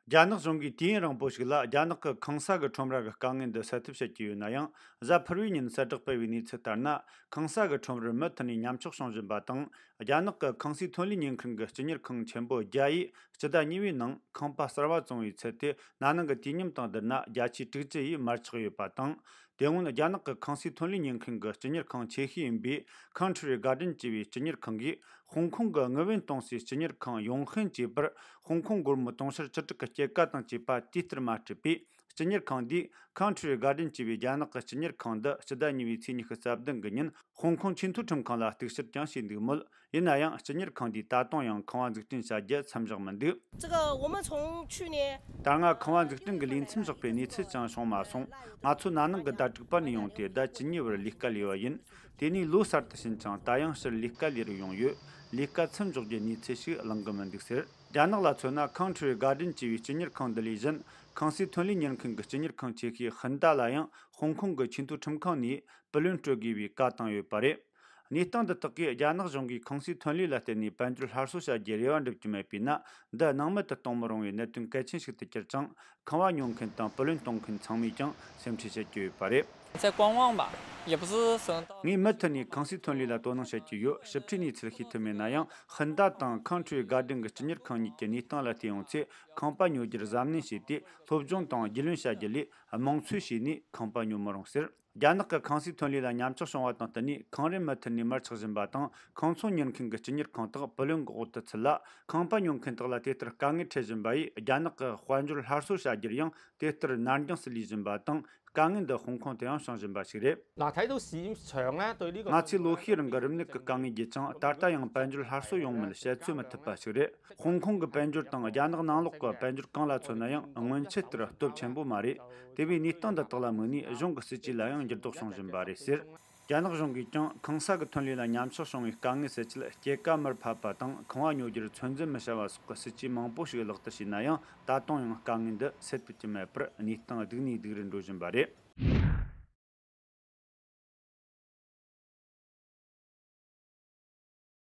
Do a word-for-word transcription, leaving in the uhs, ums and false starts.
རྒྱ་ནག་གཞུང་གིས་དུས་ཡུན་རིང་པོ་ཞིག་ལ་རྒྱ་ནག་གི་ཁང་གསར་གྱི་ཁྲོམ་ར་གི་དཀའ་ངལ་འདི་སེལ་ཐབས་བྱེད་ཀྱི་ཡོད་ན་ཡང་། གཟའ་ཕུར་བུའི་ཉིན་གསལ་བསྒྲགས་སྤེལ་བའི་གནས་ཚུལ་ལྟར་ན། ཁང་གསར་གྱི་ཁྲོམ་རར་མུ་མཐུད་ནས་ཉམས་ཆག་བྱུང་བཞིན་པ་དང་། རྒྱ་ནག་གི་ཁང་སའི་ཐོན་ལས་ཉེན་ཁང་གི་སྤྱི་གཉེར་ཁང་ཆེན་པོ་བརྒྱ་ཡིས་སྤྱི་ཟླ་གཉིས་པའི་ནང་ཁང་པ་གསར་བ་བཙོང་བའི་ཚད་དེ་ན་ནིང་གི་དུས་མཉམ་དང་བསྡུར་ན་བརྒྱ་ཆའི་དྲུག་ཅུ་ཡིས་མར་ཆག་ཡོད་པ་དང་། དེ་སྔོན་རྒྱ་ནག་གི་ཁང་སའི་ཐོན་ལས་ཉེན་ཁང་གི་སྤྱི་གཉེར་ཁང་ཆེ་ཤོས་ཡིན་པའི་Country Garden ཅེས་པའི་སྤྱི་གཉེར་ཁང་གིས། ཧོང་ཀོང་གི་དངུལ་བུན་གཏོང་སའི་སྤྱི་གཉེར་ཁང་ཡོང་ཧྥེན་གྱིས་པར་ཧོང་ཀོང་སྒོར་མོ་དུང་ཕྱུར་བཅུ་དྲུག་གི་སྐྱེད་ཀ་དང་བཅས་པ་དུས་ལྟར་མ་སྤྲད་པས། སྤྱི་གཉེར་ཁང་འདིས་Country Garden ཅེས་པའི་རྒྱ་ནག་གི་སྤྱི་གཉེར་ཁང་འདི་སྤྱི་ཟླ་གཉིས་པའི་ཚེས་ཉི་ཤུ་རྩ་བདུན་གི་ཉིན་ཧོང་ཀོང་ཆེས་མཐོའི་ཁྲིམས་ཁང་ལ་གཏུག་བཤེར་ཀྱང་བྱས་འདུག་མོད། ཡིན་ན་ཡང་སྤྱི་གཉེར་ཁང་འདིས་ད་དུང་ཡང་ཁང་བ་འཛུགས་སྐྲུན་བྱ་རྒྱུ་མཚམས་བཞག་མི་འདུག 这个我们从去年 ད་སྔ་ཁང་བ་འཛུགས་སྐྲུན་གྱི་ལས་མཚམས་བཞག་པའི་གནས་ཚུལ་ཀྱང་བྱུང་མ་སོང་། ང་ཚོ་ན་ནིང་གི་ཟླ་དྲུག་པ་ནས་ཡོང་སྟེ་ཟླ་བཅུ་གཉིས་བར་ལས་ཀ་ལས་པ་ཡིན། དེ་ནས་ལོ་གསར་དུ་ཕྱིན་ཀྱང་ད་ཡང་ཕྱིར་ལས་ཀ་ལས་རུ་ཡོང་ཡོད། ལས་ཀ་མཚམས་འཇོག་རྒྱུའི་གནས་ཚུལ་ཞིག་གླེང་གི་མི་འདུག་ཟེར། རྒྱ་ནག་ལ་མཚོན་ན་Country Garden ཅེས་པའི་སྤྱི་གཉེར་ཁང་འདི་ལས་གཞན། ཁང་སའི་ཐོན་ལས་གཉེར་མཁན་གྱི་སྤྱི་གཉེར་ཁང་ཆེ་ཤོས་ཧིན་ད་ལ་ཡང་ཧོང་ཀོང་གི་ཆེས་མཐོའི་ཁྲིམས་ཁང་ནས་བུ་ལོན་སྤྲོད་དགོས་པའི་བཀའ་བཏང་ཡོད་པ་རེད། གནས་སྟངས་འདི་དག་གིས་རྒྱ་ནག་གཞུང་གིས་ཁང་སའི་ཐོན་ལས་ལ་བརྟེན་ནས་དཔལ་འབྱོར་སླར་གསོ་བྱ་རྒྱུའི་རེ་བ་འགྲུབ་ཀྱི་མེད་པས་ན། འདི་སྣང་མེད་དུ་གཏོང་མི་རུང་བའི་གནད་དོན་གལ་ཆེན་ཞིག་ཏུ་གྱུར་ཅིང་། ཁང་བ་ཉོ་མཁན་དང་བུ་ལོན་གཏོང་མཁན་ཚང་མས་ཀྱང་སེམས་ཁྲལ་བྱེད་ཀྱི་ཡོད་པ་རེད། 在观望吧，也不是说到 ངས་མུ་མཐུད་ནས་ཁང་སའི་ཐོན་ལས་ལ་དོ་སྣང་བྱེད་ཀྱི་ཡོད། ཞིབ་ཕྲའི་གནས་ཚུལ་ཤེས་ཐུབ་མེད་ན་ཡང་། ཧིན་ད་དང་Country Garden གྱི་སྤྱི་གཉེར་ཁང་གཉིས་ཀྱི་གནས་སྟངས་ལ་བལྟས་ཡོང་ཚེ། ཁང་པ་ཉོ་རྒྱུར་གཟབ་ནན་བྱས་ཏེ། སློབ་སྦྱོང་དང་རྒྱུས་ལོན་བྱ་རྒྱུ་ལས་དམངས་འཚོའི་བྱས་ནས་ཁང་པ་ཉོ་མི་རུང་ཟེར། རྒྱ་ནག་གི་ཁང་སའི་ཐོན་ལས་ལ་ཉམས་ཆག་བྱུང་བ་དང་བསྟུན་ནས། ཁང་རན་མུ་མཐུད་ནས་མར་ཆག་བཞིན་པ་དང་། ཁང་ཚོང་གཉེར་མཁན་གྱི་སྤྱི་གཉེར་ཁང་དག་བུ་ལོན་གྱི་འོག་ཏུ་ཚུད་ལ། ཁང་པ་ཉོ་མཁན་དག་ལ་དེ་ལྟར་དཀའ་ངལ་འཕྲད་བཞིན་པ་ཡིས། རྒྱ་ནག་གི་དཔལ་འབྱོར་སླར་གསོ་བྱ་རྒྱུར་ཡང་དེ་ལྟར་ནར་འགྱངས་སུ་ལུས་བཞིན་པ་དང་། དཀའ་ངལ་འདི་ཧོང་ཀོང་དུ་ཡང་བྱུང་བཞིན་པ་ཞིག་རེད། 那他都是长啊，对那个 ང་ཚོས་ལོ་ཤས་རིང་གི་རིམས་ནད་ཀྱི་དཀའ་ངལ་བརྒྱུད་ཅིང་། ད་ལྟ་ཡང་དཔལ་འབྱོར་སླར་གསོ་ཡོང་མིན་བཤད་ཚོད་མི་ཐུབ་པ་ཞིག་རེད། ཧོང་ཀོང་གི་དཔལ་འབྱོར་དང་རྒྱ་ནག་ནང་ལོགས་ཀྱི་དཔལ་འབྱོར་གང་ལ་མཚོན་ན་ཡང་སྔོན་ཆད་ལྟར་སྟོབས་ཆེན་པོ་མ་རེད། དེ་བས་གནས་སྟངས་འདི་དག་ལ་དམིགས་ནས་གཞུང་གི་སྲིད་ཇུས་ལ་ཡང་འགྱུར་ལྡོག་བྱུང་བཞིན་པ་རེད་ཟེར། རྒྱ་ནག་གཞུང་གིས་ཀྱང་ཁང་གསར་གྱི་ཐོན་ལས་ལ་ཉམས་ཆག་བྱུང་བའི་དཀའ་ངལ་སེལ་ཆེད། སྐྱེད་ཀ་མར་ཕབ་པ་དང་། ཁང་བ་ཉོ་རྒྱུར་ཚོད་འཛིན་མི་བྱ་བ་སོགས་ཀྱི་སྲིད་ཇུས་མང་པོ་ཞིག་ལག་བསྟར་བྱས་ན་ཡང་། ད་དུང་ཡང་དཀའ་ངལ་འདི་སེལ་ཐུབ་ཀྱི་མེད་པར། གནས་སྟངས་སྡུག་ནས་སྡུག་རུ་འགྲོ་བཞིན་པ་རེད།